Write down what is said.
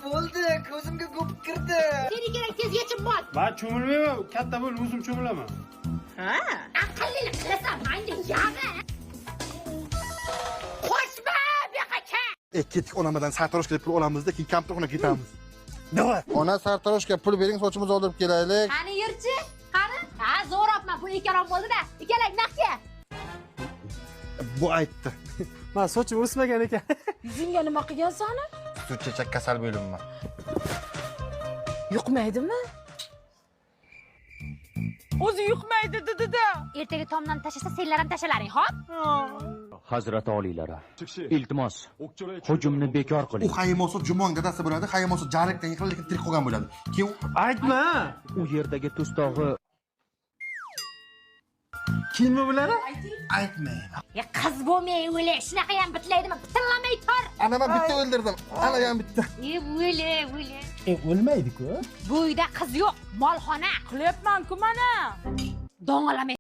Bo'ldi, ko'zimga ko'pik kirdi. Seni kerak, tez yechim bor. Man cho'milmayman, katta bo'lib o'zim cho'milaman. Ha. Aqllilik qilasan, manga yag'i. Qo'shma bu yoqqa kel. E, ketdik, onamadan sartaroshga pul olamizda, keyin kampirxonaga ketamiz. Давай. Ona, sartaroshga pul bering, sochimizni oldirib kelaylik. Qani, yurchi? Qani? Ha, zo'ropman, bu ikkalon bo'ldi-da. Ikkalang naqqa. Bu aytdi. Man sochim o'smagan ekan. Yuzingga nima qilgansan? Sut chechak kasal bo'limman. Yuqmaydimi? O'zi yuqmaydi dedi-da. Ertaga tomdan tashlasa, senlar ham tashlalaring, xo'p? Hazrati oliylari, iltimos, hujumni bekor U qiling. Hayimoso Jumong dadasi bo'ladi. Hayimoso jarlikdan yiqilib, lekin tirik qolgan bo'ladi. Keyin Aytma. U yerdagi tustog'i Kimmi bular? Aytmayman. Ya qiz bo'lmay o'le, shunaqa ham bitlaydimi? Bitillamay tur. Ana, man bitta o'ldirdim. Ana ham bitta. E, o'le, o'le. E, o'lmaydi-ku. Bu uyda qiz yo'q, molxona. Qilyapman-ku mana. Dong'alamay.